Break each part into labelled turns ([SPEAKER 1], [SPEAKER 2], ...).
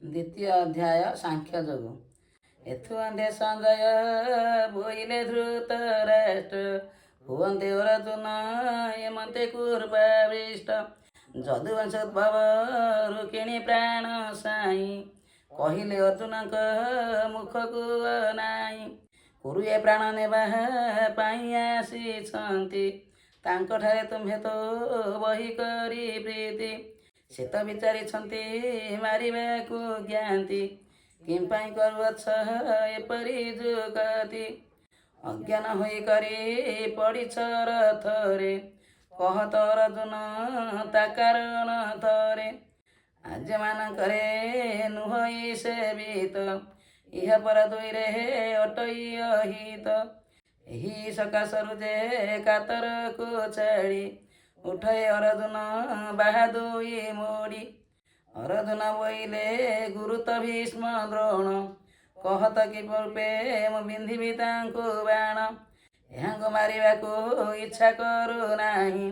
[SPEAKER 1] ଦ୍ୱିତୀୟ ଅଧ୍ୟାୟ, ସାଂଖ୍ୟ ଯୋଗ। ଏଥୁ ଅନ୍ତେ ସଞ୍ଜୟ ବୋଇଲେ ଧୃତରାଷ୍ଟ୍ର, ହୁଅନ୍ତେ ଅର୍ଜୁନ ଏମନ୍ତେ କୃପାବିଷ୍ଟ। ଯଦୁବଂଶୋଦ୍ଭବ ରୁକ୍ମିଣୀ ପ୍ରାଣ ସାଇଁ, କହିଲେ ଅର୍ଜୁନଙ୍କ ମୁଖକୁ ନାହିଁ। କୁରୁଏ ପ୍ରାଣ ନେବା ପାଇଁ ଆସିଛନ୍ତି, ତାଙ୍କଠାରେ ତୁମ୍ଭେ ତ ବହି କରି ପ୍ରୀତି। ସେ ତ ବିଚାରିଛନ୍ତି ମାରିବାକୁ ଜ୍ଞାତି, କିମ୍ପାଇଁ କରୁଅଛ ଏପରି ଯୁଗତି? ଅଜ୍ଞାନ ହୋଇ କରି ପଡ଼ିଛ ରଥରେ, କହ ତ ଅର୍ଜୁନ ତା କାରଣ ଥରେ। ଆର୍ଯ୍ୟମାନଙ୍କରେ ନୁହଇ ସେବିତ, ଇହ ପର ଦୁଇରେ ଅଟଇ ଅହିତ। ଏହି ସକାଶରୁ ଯେ କାତରକୁ ଛାଡ଼ି, ଉଠଏ ଅର୍ଜୁନ ବାହା ଦୁଇ ମୋଡ଼ି। ଅର୍ଜୁନ ବୋଇଲେ, ଗୁରୁ ତ ଭୀଷ୍ମ ଦ୍ରୋଣ, କହତ କି ରୂପେ ମୁଁ ବିନ୍ଧିବି ତାଙ୍କୁ ବାଣ? ଏହାଙ୍କୁ ମାରିବାକୁ ଇଚ୍ଛା କରୁନାହିଁ,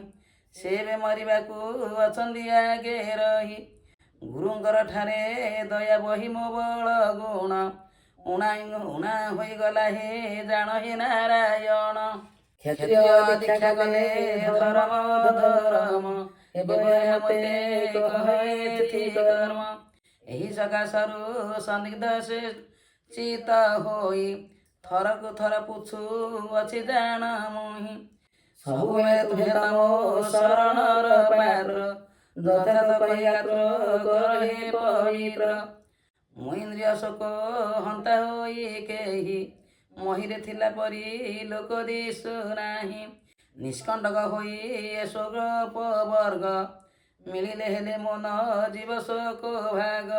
[SPEAKER 1] ସେ ଏବେ ମରିବାକୁ ଅଛନ୍ତି ଆଗେ ରହି। ଗୁରୁଙ୍କର ଠାରେ ଦୟା ବହି ମୋ ବଳ ଗୁଣ ଉଣା ଉଣା ହୋଇଗଲା, ହେ ଜାଣ ହେ ନାରାୟଣ। କ୍ଷତ୍ରିୟ ଦୀକ୍ଷା କଲେ ଧର୍ମ ଧର୍ମ ଏବେ ମତେ କହ ଏଥି କର୍ମ। ଏହି ସକାଶରୁ ସନ୍ଦିଗ୍ଧ ସେ ଚିତ ହୋଇ, ଥରକୁ ଥର ପୁଛୁ ଅଛି ଜାଣ ମୁହିଁ। ସବୁବେଳେ ତୁମେ ତ ମୋ ଶରଣର ପାତ୍ର, ଯଥାର୍ଥ କହି ଆତ୍ର କର ହେ ପବିତ୍ର। ମୁଁ ଇନ୍ଦ୍ରିୟ ଶୋକ ହନ୍ତା ହୋଇ କେହି, ମହିରେ ଥିଲା ପରି ଲୋକ ଦିଶୁ ନାହିଁ। ନିଷ୍କଣ୍ଟକ ହୋଇ ଏ ସ୍ୱର୍ଗ ବର୍ଗ ମିଳିଲେ ହେଲେ ମନ ଜୀବ ଶୋକ ଭାଗ।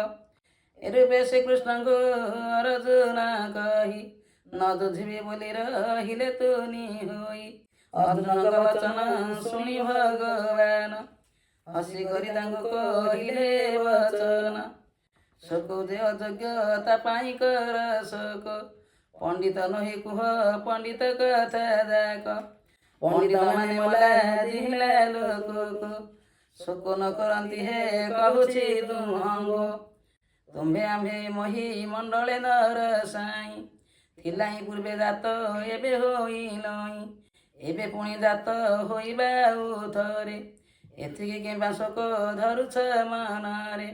[SPEAKER 1] ଏ ରୂପେ ଶ୍ରୀକୃଷ୍ଣଙ୍କୁ ଅର୍ଜୁନ କହି, ନ ଯୁଝିବି ବୋଲି ରହିଲେ ତୁନି ହୋଇ। ଅର୍ଜୁନଙ୍କ ବଚନ ଶୁଣି ଭଗବାନ ହସି କରି ତାଙ୍କୁ କହିଲେ ବଚନ। ଶୋକ ଯେ ଅଯୋଗ୍ୟ ତା ପାଇଁ କର ଶୋକ, ପଣ୍ଡିତ ନୋହି କୁହ ପଣ୍ଡିତ କଥା ଯାକ। ପଣ୍ଡିତ ମାନେ ମଲା ଜିହିଲା ଲୋକକୁ ଶୋକ ନ କରନ୍ତି ହେ କହୁଛି ତୁମ୍ଭଙ୍କୁ। ତୁମ୍ଭେ ଆମ୍ଭେ ମହି ମଣ୍ଡଳେ ନର ସାଇଁ, ଥିଲାହିଁ ପୂର୍ବେ ଜାତ ଏବେ ହୋଇଲଇଁ। ଏବେ ପୁଣି ଜାତ ହୋଇବା ଆଉ ଥରେ, ଏଥିକି କିମ୍ବା ଶୋକ ଧରୁଛ ମନରେ?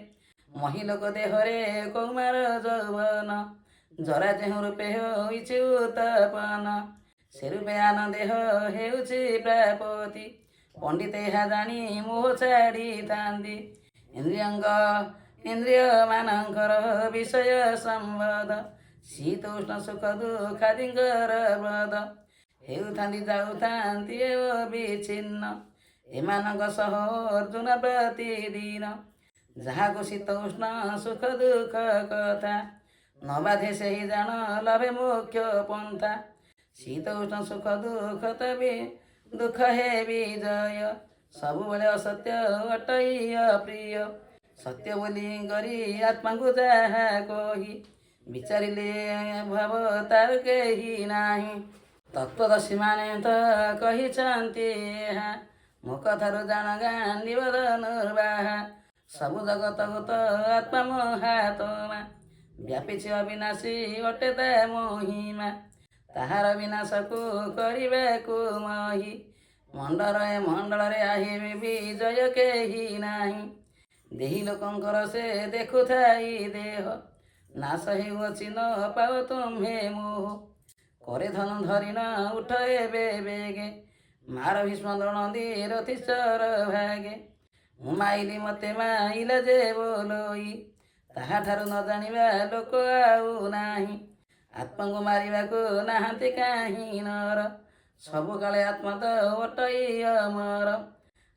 [SPEAKER 1] ମହିଲୋକ ଦେହରେ କୌମାର ଯୌବନ, ଜରା ଯେଉଁ ରୂପେ ହୋଇଛି ଉତ୍ପନ୍ନ, ସେ ରୂପେ ଆନ ଦେହ ହେଉଛି ପ୍ରାପତି। ପଣ୍ଡିତ ଏହା ଜାଣି ମୋହ ଛାଡ଼ିଥାନ୍ତି। ଇନ୍ଦ୍ରିୟଙ୍କ ଇନ୍ଦ୍ରିୟମାନଙ୍କର ବିଷୟ ସମ୍ବନ୍ଧ, ଶୀତ ଉଷ୍ଣ ସୁଖ ଦୁଃଖାଦିଙ୍କର ବ୍ରତ, ହେଉଥାନ୍ତି ଯାଉଥାନ୍ତି ଏ ବିଚ୍ଛିନ୍ନ ଏମାନଙ୍କ ସହ ଅର୍ଜୁନ ପ୍ରତିଦିନ। ଯାହାକୁ ଶୀତ ଉଷ୍ଣ ସୁଖ ଦୁଃଖ କଥା ନ ବାଧେ, ସେହି ଜାଣ ଲଭେ ମୋକ୍ଷ ପନ୍ଥା। ଶୀତ ଉଷ୍ଣ ସୁଖ ଦୁଃଖ ତବେ ଦୁଃଖ ହେ ବିଜୟ, ସବୁବେଳେ ଅସତ୍ୟ ଅଟଇ ଅପ୍ରିୟ। ସତ୍ୟ ବୋଲି କରି ଆତ୍ମାଙ୍କୁ ଯାହା କହି, ବିଚାରିଲେ ଭାବ ତାର କେହି ନାହିଁ। ତତ୍ତ୍ୱଦର୍ଶୀମାନେ ତ କହିଛନ୍ତି ଏହା, ମୋ କଥାରୁ ଜାଣ ଗାଣ୍ଡିବ ଧନୁର୍ବାହା। ସବୁ ଜଗତକୁ ତ ଆତ୍ମା ମହାତ୍ମା ବ୍ୟାପିଛି, ଅବିନାଶୀ ଅଟେ ତା ମହିମା। ତାହାର ବିନାଶକୁ କରିବାକୁ ମହି ମଣ୍ଡଳରେ ମଣ୍ଡଳରେ আহিବେ ବିଜୟ କେହି ନାହିଁ। ଦେହି ଲୋକଙ୍କର ସେ ଦେଖୁଥାଇ ଦେହ ନାଶ ହେଉଅଛି, ନ ପାଅ ତୁମ୍ଭେ ମୋହ। କରେ ଧନୁ ଧରିଣ ଉଠ ଏବେ ବେଗେ, ମାର ଭୀଷ୍ମ ଦ୍ରୋଣ ରଥି ଶର ଭାଗେ। ମୁଁ ମାଇଲି ମତେ ମାଇଲା ଯେ ବୋଲଇ, ତାହାଠାରୁ ନ ଜାଣିବା ଲୋକ ଆଉ ନାହିଁ। ଆତ୍ମାଙ୍କୁ ମାରିବାକୁ ନାହାନ୍ତି କାହିଁ ନର, ସବୁ କାଳେ ଆତ୍ମା ତ ଅଟଇ ଅମର।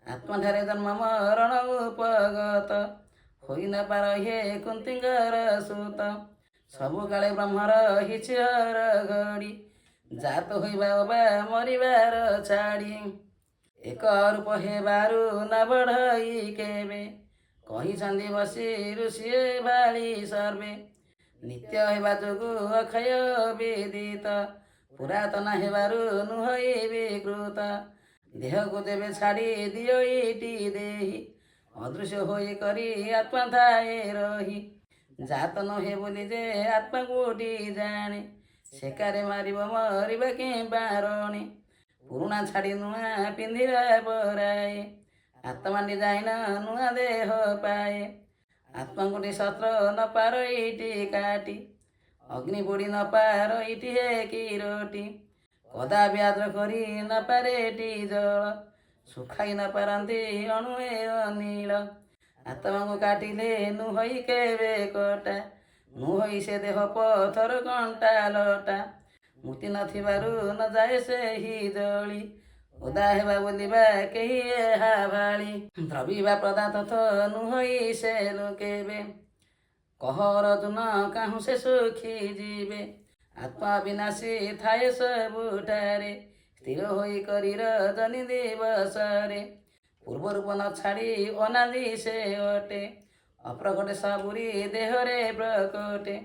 [SPEAKER 1] ଆତ୍ମାଠାରେ ଜନ୍ମ ମରଣ ଉପଗତ, ହୋଇ ନ ପାର ହେ କୁନ୍ତିଙ୍କର ସୁତ। ସବୁ କାଳେ ବ୍ରହ୍ମ ରହିଛି ହର ଘଡ଼ି, ଜାତ ହୋଇବା ଅବା ମରିବାର ଛାଡ଼ି। ଏକ ରୂପ ହେବାରୁ ନ ବଢ଼ଇ କେବେ, କହିଛନ୍ତି ବସି ଋଷିଏ ଭାଳି ସର୍ବେ। ନିତ୍ୟ ହେବା ଯୋଗୁ ଅକ୍ଷୟ ବିଦିତ, ପୁରାତନ ହେବାରୁ ନୁହଇ ବିକୃତ। ଦେହକୁ ଯେବେ ଛାଡ଼ି ଦିଅ ଏଇଟି ଦେହି, ଅଦୃଶ୍ୟ ହୋଇ କରି ଆତ୍ମା ଥାଏ ରହି। ଜାତ ନୁହେଁ ବୋଲି ଯେ ଆତ୍ମାକୁ ଜାଣେ, ସେକାରେ ମାରିବ ମରିବା କିମ୍ବା ରଣେ। ପୁରୁଣା ଛାଡ଼ି ନୂଆ ପିନ୍ଧିବା ପରାଏ, ଆତ୍ମାଟି ଯାଇନ ନୂଆ ଦେହ ପାଏ। ଆତ୍ମାକୁଟି ଶସ୍ତ୍ର ନ ପାରଇଟି କାଟି, ଅଗ୍ନି ପୋଡ଼ି ନ ପାରଇଟି ହେ କିରୋଟି। କଦାପି ଆଦ୍ର କରି ନ ପାରେଟି ଜଳ, ଶୁଖାଇ ନ ପାରନ୍ତି ଅଣୁଏ ଅନିଳ। ଆତ୍ମାକୁ କାଟିଲେ ନୁହଇ କେବେ କଟା, ନୁହଇ ସେ ଦେହ ପଥର କଣ୍ଟା ଲଟା। ମୂର୍ତ୍ତି ନଥିବାରୁ ନ ଯାଏ ସେହି ଜଳି, ଓଦା ହେବା ବୋଲିବା କେହି ଏହା ଭାଳି। ଦ୍ରବିବା ପଦାର୍ଥ ତ ନୁହଇ ସେ କେବେ, କହ ଅର୍ଜୁନ କାହୁଁ ସେ ସୁଖୀ ଯିବେ। ଆତ୍ମା ବିନାଶୀ ଥାଏ ସବୁଠାରେ, ସ୍ଥିର ହୋଇ କରି ରଜନୀ ଦିବସରେ। ପୂର୍ବ ରୂପ ନ ଛାଡ଼ି ଅନାଦି ସେ ଅଟେ, ଅପ୍ରକଟେ ସବୁରି ଦେହରେ ପ୍ରକଟେ।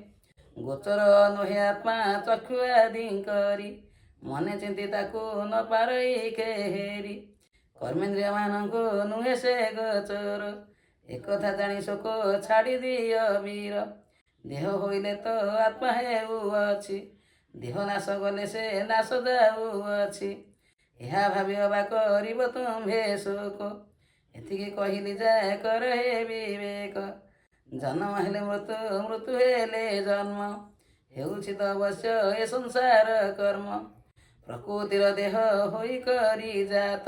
[SPEAKER 1] ଗୋଚର ନୁହେଁ ଆତ୍ମା ଚକ୍ଷୁ ଆଦିଙ୍କରି, ମନେ ଚିନ୍ତି ତାକୁ ନ ପାରଇ କେହେରି। କର୍ମେନ୍ଦ୍ରିୟ ମାନଙ୍କୁ ନୁହେଁ ସେ ଗୋଚର, ଏକଥା ଜାଣି ଶୋକ ଛାଡ଼ି ଦିଅ ବୀର। ଦେହ ହୋଇଲେ ତ ଆତ୍ମା ହେଉଅଛି, ଦେହ ନାଶ ଗଲେ ସେ ନାଶ ଯାଉଅଛି। ଏହା ଭାବି ଅବା କରିବ ତୁମ୍ଭେ ଶୋକ, ଏତିକି କହିଲି ଯା କର ହେ ବିବେକ। ଜନ୍ମ ହେଲେ ମୃତ୍ୟୁ, ମୃତ୍ୟୁ ହେଲେ ଜନ୍ମ, ହେଉଛି ତ ଅବଶ୍ୟ ଏ ସଂସାର କର୍ମ। ପ୍ରକୃତିର ଦେହ ହୋଇ କରି ଜାତ,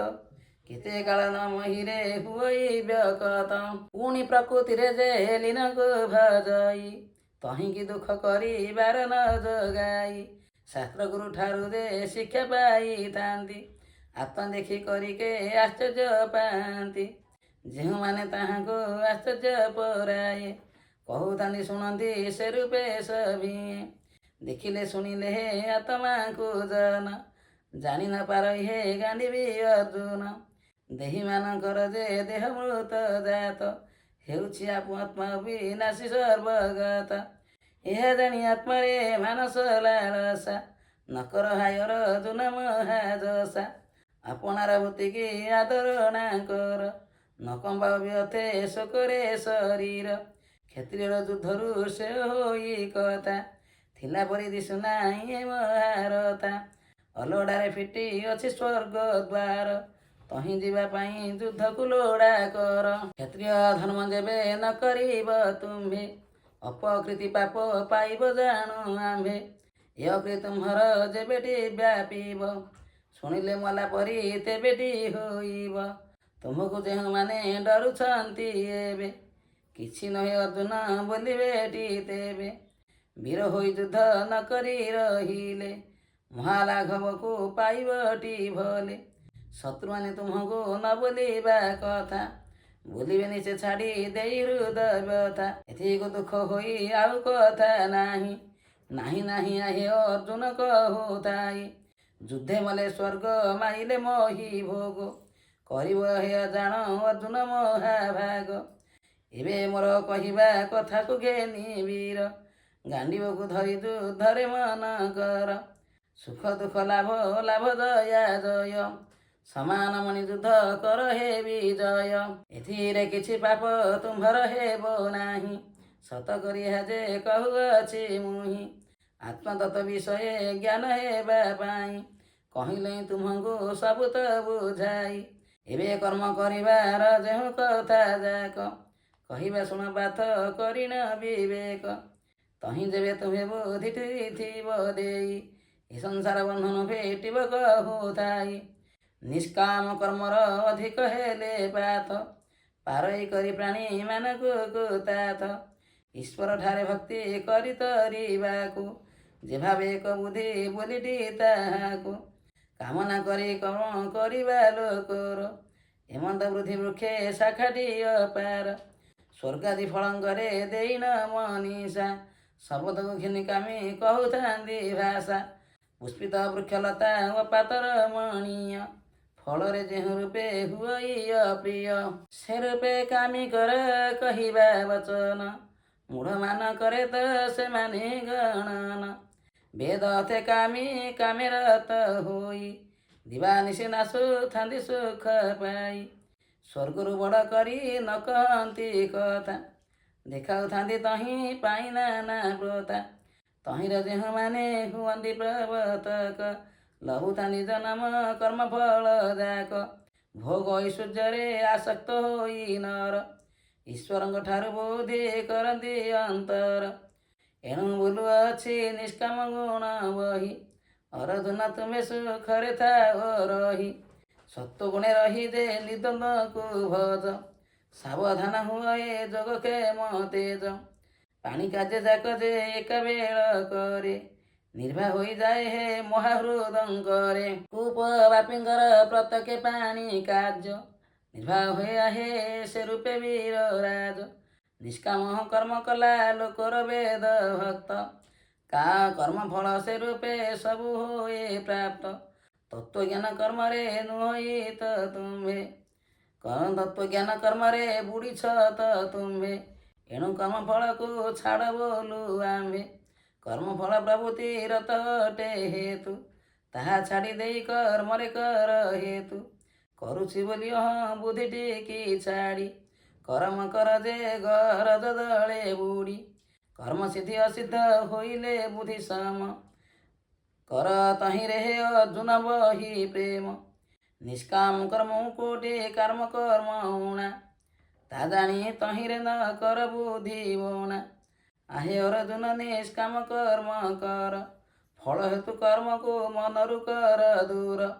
[SPEAKER 1] କେତେ କାଳ ନ ମହିରେ ହୁଅଇ ବ୍ୟକତ। ପୁଣି ପ୍ରକୃତିରେ ଯେ ଲୀନକୁ ଭଜଇ, ତହିଁକି ଦୁଃଖ କରିବାର ନ ଯୋଗାଇ। ଶାସ୍ତ୍ର ଗୁରୁ ଠାରୁ ଯେ ଶିକ୍ଷା ପାଇଥାନ୍ତି, ଆତ୍ମା ଦେଖି କରିକେ ଆଶ୍ଚର୍ଯ୍ୟ ପାଆନ୍ତି। ଯେଉଁମାନେ ତାହାଙ୍କୁ ଆଶ୍ଚର୍ଯ୍ୟ ପରାଏ, କହୁଥାନ୍ତି ଶୁଣନ୍ତି ସେ ରୂପେ ସଭିଏଁ। ଦେଖିଲେ ଶୁଣିଲେ ହେ ଆତ୍ମାକୁ ଜନ, ଜାଣି ନ ପାରଇ ହେ ଗାଣ୍ଡିବି ଅର୍ଜୁନ। ଦେହୀମାନଙ୍କର ଯେ ଦେହ ମୃତ ଜାତ, ହେଉଛି ଆତ୍ମା ବିନାଶୀ ସର୍ବଗତ। ଏହା ଜାଣି ଆତ୍ମାରେ ମାନସ ଲାଳସା, ନକର ହାୟର ଅର୍ଜୁନ ମହାଯଶା। ଆପଣାର ବୃତ୍ତିକି ଆଦରଣା କର, ନ କମ୍ପାଅ ବ୍ୟଥେ ଶୋକରେ ଶରୀର। କ୍ଷତ୍ରିୟର ଯୁଦ୍ଧରୁ ସେ ହୋଇ କଥା, ଥିଲା ପରି ଦିଶୁ ନାହିଁ ଏ ମହାରଥା। ଅଲୋଡ଼ାରେ ଫିଟି ଅଛି ସ୍ୱର୍ଗ ଦ୍ୱାର, ତହିଁ ଯିବା ପାଇଁ ଯୁଦ୍ଧକୁ ଲୋଡ଼ା କର। କ୍ଷତ୍ରିୟ ଧର୍ମ ଯେବେ ନ କରିବ ତୁମ୍ଭେ, ଅପକୃତି ପାପ ପାଇବ ଜାଣୁ ଆମ୍ଭେ। ଏ ଅକୃତି ତୁମ୍ଭର ଯେବେଟି ବ୍ୟାପିବ, ଶୁଣିଲେ ମଲା ପରି ତେବେଟି ହୋଇବ। ତୁମକୁ ଯେଉଁମାନେ ଡରୁଛନ୍ତି ଏବେ, କିଛି ନୁହେଁ ଅର୍ଜୁନ ବୋଲିବେଟି ତେବେ। ବୀର ହୋଇ ଯୁଦ୍ଧ ନ କରି ରହିଲେ, ମହାଲାଘବକୁ ପାଇବଟି ଭଲେ। ଶତ୍ରୁମାନେ ତୁମକୁ ନ ବୋଲିବା କଥା, ବୋଲିବେ ନିଶ୍ଚେ ଛାଡ଼ି ଦେଇ ହୃଦୟ ବ୍ୟଥା। ଏଥିକୁ ଦୁଃଖ ହୋଇ ଆଉ କଥା ନାହିଁ, ନାହିଁ ନାହିଁ ଆହେ ଅର୍ଜୁନ କହୁଥାଇ। ଯୁଦ୍ଧେ ମଲେ ସ୍ୱର୍ଗ ମାଇଲେ ମହି ଭୋଗ, କରିବ ହେ ଜାଣ ଅର୍ଜୁନ ମହାଭାଗ। ଏବେ ମୋର କହିବା କଥାକୁ ଘେନି ବୀର, ଗାଣ୍ଡିବକୁ ଧରି ଯୁଦ୍ଧରେ ମନ କର। ସୁଖ ଦୁଃଖ ଲାଭ ଲାଭ ଜୟା ଜୟ, ସମାନ ମଣି ଯୁଦ୍ଧ କର ହେ ବିଜୟ। ଏଥିରେ କିଛି ପାପ ତୁମ୍ଭର ହେବ ନାହିଁ, ସତ କରି ଏହା ଯେ କହୁଅଛି ମୁହିଁ। ଆତ୍ମତତ୍ତ୍ୱ ବିଷୟ ଜ୍ଞାନ ହେବା ପାଇଁ, କହିଲେ ତୁମ୍ଭଙ୍କୁ ସବୁ ତ ବୁଝାଇ। ଏବେ କର୍ମ କରିବାର ଯେଉଁ କଥା ଯାକ, କହିବା ଶୁଣ ପାଥ କରିଣ ବିବେକ। ତହିଁ ଯେବେ ତୁମେ ବୁଦ୍ଧି ଥିବ ଦେଇ, ଏ ସଂସାର ବନ୍ଧନ ଫିଟିବ କହୁଥାଇ। ନିଷ୍କାମ କର୍ମର ଅଧିକ ହେଲେ ପାଥ, ପାରଇ କରି ପ୍ରାଣୀ ମାନଙ୍କୁ କୁତାଥ। ଈଶ୍ୱର ଠାରେ ଭକ୍ତି କରି ତରିବାକୁ, ଯେ ଭାବେ ଏକ ବୁଦ୍ଧି ବୋଲିଟି ତାହାକୁ। କାମନା କରି କର୍ମ କରିବା ଲୋକର, ଏମନ୍ତ ବୃଦ୍ଧି ବୃକ୍ଷେ ଶାଖାଟି ଅପାର। ସ୍ୱର୍ଗାଦି ଫଳଙ୍କରେ ଦେଇନ ମନୀଷା, ଶବଦକୁ ଘେନି କାମି କହୁଥାନ୍ତି ଭାଷା। ପୁଷ୍ପିତ ବୃକ୍ଷଲତା ଓ ପାତର ମଣୀୟ, ଫଳରେ ଯେଉଁ ରୂପେ ହୁଅଇ ଅପ୍ରିୟ। ସେ ରୂପେ କାମି କର କହିବା ବଚନ, ମୂଢ଼ କରେ ତ ସେମାନେ ଗଣନ। ବେଦ ଅର୍ଥେ କାମି କାମେ ରତ ହୋଇ, ଦିବାନିଶି ନାଶୁଥାନ୍ତି ସୁଖ ପାଇ। ସ୍ୱର୍ଗରୁ ବଡ଼ କରି ନ କହନ୍ତି କଥା, ଦେଖାଉଥାନ୍ତି ତହିଁ ପାଇଁ ନାନା ବ୍ରତା। ତହିଁର ଯେଉଁମାନେ ହୁଅନ୍ତି ପ୍ରବର୍ତ୍ତକ, ଲଭୁଥାନ୍ତି ଜନମ କର୍ମ ଫଳ ଯାକ। ଭୋଗ ଐଶ୍ୱର୍ଯ୍ୟରେ ଆସକ୍ତ ହୋଇ ନର, ଈଶ୍ୱରଙ୍କ ଠାରୁ ବୁଦ୍ଧି କରନ୍ତି ଅନ୍ତର। ଏଣୁ ବୋଲୁଅଛି ନିଷ୍କାମ ଗୁଣ ବହି, ଅର୍ଜୁନ ତୁମେ ସୁଖରେ ଥାଅ ରହି। ସତ୍ୱଗୁଣେ ରହି ଯେ ନିର୍ଦ୍ୱନ୍ଦ୍ୱକୁ ଭଜ, ସାବଧାନ ହୁଅ ଏ ଯୋଗକ୍ଷେମ ତେଜ। ପାଣି କାର୍ଯ୍ୟ ଯାକ ଯେ ଏକା ବେଳ କରେ, ନିର୍ଭା ହୋଇଯାଏ ହେ ମହାହୃଦଙ୍କରେ। କୂପ ବାପିଙ୍କର ପ୍ରତ୍ୟେକ ପାଣି କାର୍ଯ୍ୟ, ନିର୍ଭା ହୋଇ ଆହେ ସେ ରୂପେ ବୀର ରାଜ। ନିଷ୍କାମ କର୍ମ କଲା ଲୋକର ବେଦ ଭକ୍ତ, କା କର୍ମ ଫଳ ସେ ରୂପେ ସବୁ ହୁଏ ପ୍ରାପ୍ତ। ତତ୍ଵଜ୍ଞାନ କର୍ମରେ ନୁହଇ ତ ତୁମ୍ଭେ, ତତ୍ଵଜ୍ଞାନ କର୍ମରେ ବୁଡ଼ିଛ ତ ତୁମ୍ଭେ। ଏଣୁ କର୍ମ ଫଳକୁ ଛାଡ଼ ବୋଲୁ ଆମ୍ଭେ। କର୍ମଫଳ ପ୍ରଭୃତି ରତ ଅଟେ ହେତୁ, ତାହା ଛାଡ଼ି ଦେଇ କର୍ମରେ କର ହେତୁ। କରୁଛି ବୋଲି ଅହଂ ବୁଦ୍ଧି ଟିକି ଛାଡ଼ି, କର୍ମ କର ଯେ ଗରଜ ଦଳେ ବୁଡ଼ି। କର୍ମ ସିଦ୍ଧି ଅସିଦ୍ଧ ହୋଇଲେ ବୁଦ୍ଧି ସମ, କର ତହିଁରେ ହେ ଅର୍ଜୁନ ବହି ପ୍ରେମ। ନିଷ୍କାମ କର୍ମ କୋଟି କର୍ମ କର୍ମ ଊଣା, ତା ଜାଣି ତହିଁରେ ନ କର ବୁଦ୍ଧି ବଣା। ଆହେ ଅର୍ଜୁନ ନିଷ୍କାମ କର୍ମ କର, ଫଳ ହେତୁ କର୍ମକୁ ମନରୁ କର ଦୂର।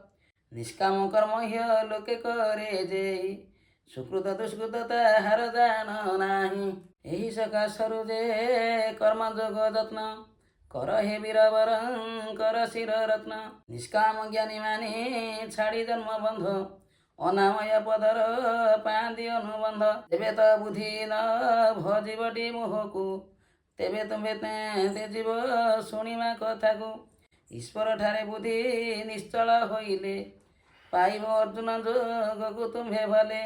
[SPEAKER 1] ନିଷ୍କାମ କର୍ମ ହ୍ୟ ଲୋକେ କରେ ଯେହି, ସୁକୃତ ଦୁଷ୍କୃତ ତାହାର ଜାଣ ନାହିଁ। ଏହି ସକାଶରୁ ଯେ କର୍ମ ଯୋଗ ଯତ୍ନ କର ହେ ବୀରବର କର ଶିର ରତ୍ନ। ନିଷ୍କାମ ଜ୍ଞାନୀ ମାନେ ଛାଡ଼ି ଜନ୍ମ ବନ୍ଧ, ଅନାମୟ ପଦର ପାଆନ୍ତି ଅନୁବନ୍ଧ। ତେବେ ତ ବୁଦ୍ଧି ନ ଭଜିବଟି ମୋହକୁ, ତେବେ ତୁମ୍ଭେ ତେଜିବ ଶୁଣିବା କଥାକୁ। ଈଶ୍ୱର ଠାରେ ବୁଦ୍ଧି ନିଶ୍ଚଳ ହୋଇଲେ, ପାଇବ ଅର୍ଜୁନ ଯୋଗକୁ ତୁମ୍ଭେ ଭଲେ।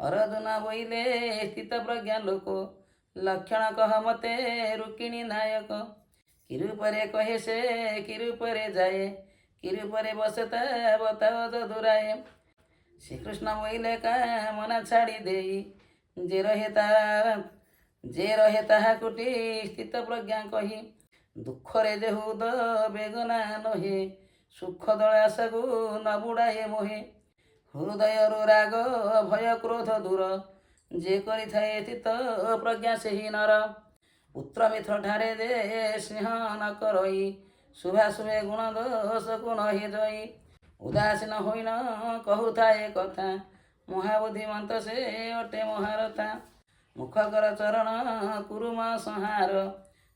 [SPEAKER 1] ଅର୍ଜୁନ ବୋଇଲେ ସ୍ଥିତ ପ୍ରଜ୍ଞା ଲୋକ, ଲକ୍ଷଣ କହ ମତେ ରୁକ୍ମିଣୀ ନାୟକ। କି ରୂପରେ କହେ ସେ କି ରୂପରେ ଯାଏ, କି ରୂପରେ ବସେ ତା ବତାଅ ଯଦୁରାଏ। ଶ୍ରୀକୃଷ୍ଣ ବୋଇଲେ କାମନା ଛାଡ଼ି ଦେଇ, ଯେ ରହେ ତାହାକୁଟି ସ୍ଥିତ ପ୍ରଜ୍ଞା କହି। ଦୁଃଖରେ ଯେହୁ ବେଗନା ନୋହେ, ସୁଖ ଦଳେ ଆଶାକୁ ନ ବୁଡ଼ାଏ ମୋହେ। ହୃଦୟରୁ ରାଗ ଭୟ କ୍ରୋଧ ଦୂର, ଯେ କରିଥାଏ ସ୍ଥିତ ପ୍ରଜ୍ଞା ସେହି ନର। ପୁତ୍ର ମିତ୍ର ଠାରେ ଯେ ସ୍ନେହ ନ କରଇ, ଶୁଭାଶୁଭେ ଗୁଣ ଦୋଷକୁ ନହି ଜଇ। ଉଦାସୀନ ହୋଇନ କହୁଥାଏ କଥା, ମହାବୁଦ୍ଧିମନ୍ତ ସେ ଅଟେ ମହାରଥା। ମୁଖ କର ଚରଣ କୁରୁମ ସଂହାର,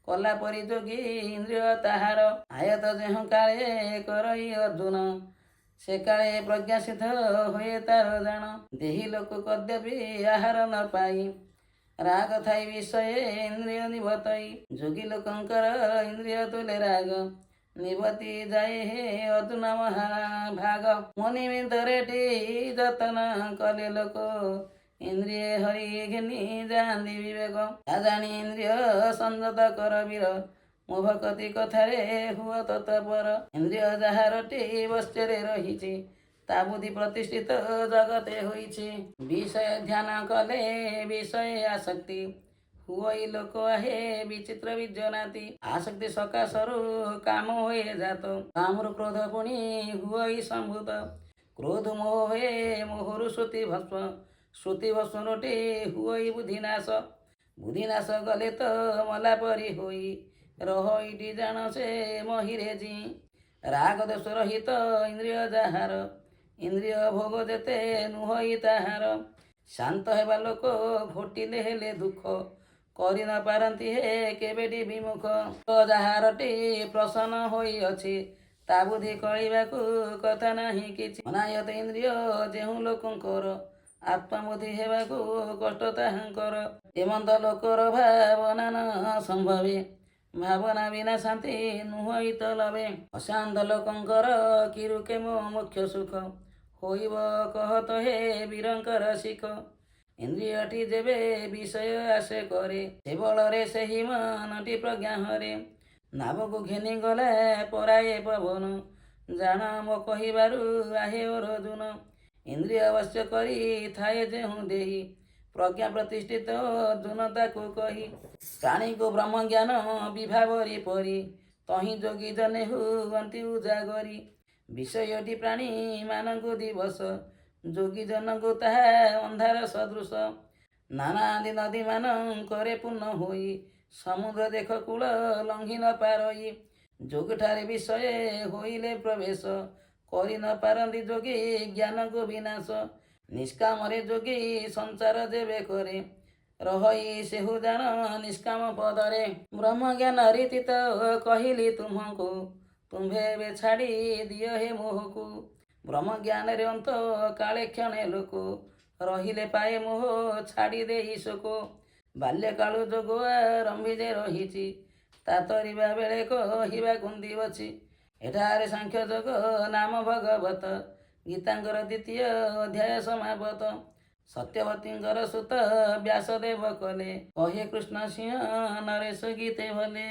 [SPEAKER 1] କଲା ପରି ଯୋଗୀ ଇନ୍ଦ୍ରିୟ ତାହାର। ଆୟତ ଯେହୁଁ କାଳେ କରଇ ଅର୍ଜୁନ, ସେ କାଳେ ପ୍ରଜ୍ଞା ସିଦ୍ଧ ହୁଏ ତାର ଜାଣ। ଦେହି ଲୋକ କଦ୍ୟପି ଆହାର ନ ପାଇ, ରାଗ ଥାଇ ବିଷୟ ଇନ୍ଦ୍ରିୟ ନିବତଇ। ଯୋଗୀ ଲୋକଙ୍କର ଇନ୍ଦ୍ରିୟ ତୁଲେ ରାଗ, ନିବତି ଯାଏ ହେ ଅର୍ଜୁନ ମହାଭାଗ। ମୋ ନିମିତ୍ତରେ ଯତନ କଲେ ଲୋକ, ଇନ୍ଦ୍ରିୟ ହରି ଘେନି ଯାଆନ୍ତି ବିବେକ। ତା ଜାଣି ଇନ୍ଦ୍ରିୟ ସଂଯତ କର ବୀର, ମୋ ଭକତି କଥାରେ ହୁଅ ତତ୍ପର। ଇନ୍ଦ୍ରିୟ ଯାହାରଟି ବଶ୍ୟରେ ରହିଛି, ତା ବୁଦ୍ଧି ପ୍ରତିଷ୍ଠିତ ଜଗତେ ହୋଇଛି। ବିଷୟ ଧ୍ୟାନ କଲେ ବିଷୟ ଆସକ୍ତି, ହୁଅଇ ଲୋକ ଆହେ ବିଚିତ୍ର ବିଜନାତି। ଆସକ୍ତି ସକାଶରୁ କାମ ହୁଏ ଜାତ, କାମରୁ କ୍ରୋଧ ପୁଣି ହୁଅଇ ସମ୍ଭୂତ। କ୍ରୋଧ ମୋହ ହୁଏ ମୋହରୁ ଶ୍ରୁତି ଭସ୍ମ, ଶ୍ରୁତି ଭସ୍ମ ରୋଟି ହୁଅଇ ବୁଦ୍ଧିନାଶ। ବୁଦ୍ଧିନାଶ ଗଲେ ତ ମଲା ପରି ହୋଇ, ରହଇଟି ଜାଣ ସେ ମହିରେ ଜି। ରାଗ ଦୋଷ ରହିତ ଇନ୍ଦ୍ରିୟ ଯାହାର, ଇନ୍ଦ୍ରିୟ ଭୋଗ ଯେତେ ନୁହଇ ତାହାର। ଶାନ୍ତ ହେବା ଲୋକ ଘଟିଲେ ହେଲେ ଦୁଃଖ, କରି ନ ପାରନ୍ତି ହେ କେବେଟି ବିମୁଖ। ଯାହାରଟି ପ୍ରସନ୍ନ ହୋଇଅଛି, ତା ବୁଦ୍ଧି କଳିବାକୁ କଥା ନାହିଁ କିଛି। ଅନାୟତ ଇନ୍ଦ୍ରିୟ ଯେଉଁ ଲୋକଙ୍କର, ଆତ୍ମବୁଦ୍ଧି ହେବାକୁ କଷ୍ଟ ତାହାଙ୍କର। ଏମନ୍ତ ଲୋକର ଭାବନା ନ ସମ୍ଭବେ, ଭାବନା ବିନା ଶାନ୍ତି ନୁହଇ ତ ଲଭେ। ଅଶାନ୍ତ ଲୋକଙ୍କର କି ରୂପେ ମୋ ମୁଖ୍ୟ ସୁଖ ହୋଇବ କହ ତ ହେ ବୀରଙ୍କର ଶିଖ। ଇନ୍ଦ୍ରିୟଟି ଯେବେ ବିଷୟ ଆସେ କରେ, ସେ ବଳରେ ସେହି ମନଟି ପ୍ରଜ୍ଞା ହରେ। ନାବକୁ ଘେନି ଗଲା ପରାଏ ପବନ, ଜାଣ ମୋ କହିବାରୁ ଆହେ ଅର୍ଜୁନ। ଇନ୍ଦ୍ରିୟ ବଶ୍ୟ କରି ଥାଏ ଯେହୁଁ ଦେହି, ପ୍ରଜ୍ଞା ପ୍ରତିଷ୍ଠିତ ଅର୍ଜୁନ ତାକୁ କହି। ପ୍ରାଣୀକୁ ବ୍ରହ୍ମଜ୍ଞାନ ବିଭାବରୀ ପରି, ତହିଁ ଯୋଗୀ ଜନେ ହୁଅନ୍ତି ଉଜାଗରି। ବିଷୟଟି ପ୍ରାଣୀ ମାନଙ୍କୁ ଦିବସ, ଯୋଗୀ ଜନଙ୍କୁ ତାହା ଅନ୍ଧାର ସଦୃଶ। ନାନାଦି ନଦୀମାନଙ୍କରେ ପୂର୍ଣ୍ଣ ହୋଇ, ସମୁଦ୍ର ଦେଖ କୂଳ ଲଙ୍ଘି ନ ପାରଇ। ଯୋଗୀଠାରେ ବିଷୟ ହୋଇଲେ ପ୍ରବେଶ, କରି ନ ପାରନ୍ତି ଯୋଗୀ ଜ୍ଞାନକୁ ବିନାଶ। ନିଷ୍କାମରେ ଯୋଗୀ ସଞ୍ଚାର ଯେବେ କରେ, ରହଇ ସେହୁ ଜାଣ ନିଷ୍କାମ ପଦରେ। ବ୍ରହ୍ମଜ୍ଞାନ ରୀତି ତ କହିଲି ତୁମ୍ଭକୁ, ତୁମ୍ଭେ ଏବେ ଛାଡ଼ି ଦିଅ ହେ ମୋହକୁ। ବ୍ରହ୍ମଜ୍ଞାନରେ ଅନ୍ତ କାଳେ କ୍ଷଣେ ଲୋକ, ରହିଲେ ପାଏ ମୋହ ଛାଡ଼ି ଦେଇ ଶୋକ। ବାଲ୍ୟକାଳୁ ଯୋଗ ଆରମ୍ଭି ଯେ ରହିଛି, ତା ତରିବା ବେଳେ କହିବା କୁନ୍ଦି ଅଛି। ଏଠାରେ ସାଂଖ୍ୟ ଯୋଗ ନାମ ଭଗବତ ଗୀତାଙ୍କର ଦ୍ୱିତୀୟ ଅଧ୍ୟାୟ ସମାପତ। ସତ୍ୟବତୀଙ୍କର ସୁତ ବ୍ୟାସଦେବ କଲେ, କହେ କୃଷ୍ଣ ସିଂହ ନରେଶ ଗୀତେ ଭଲେ।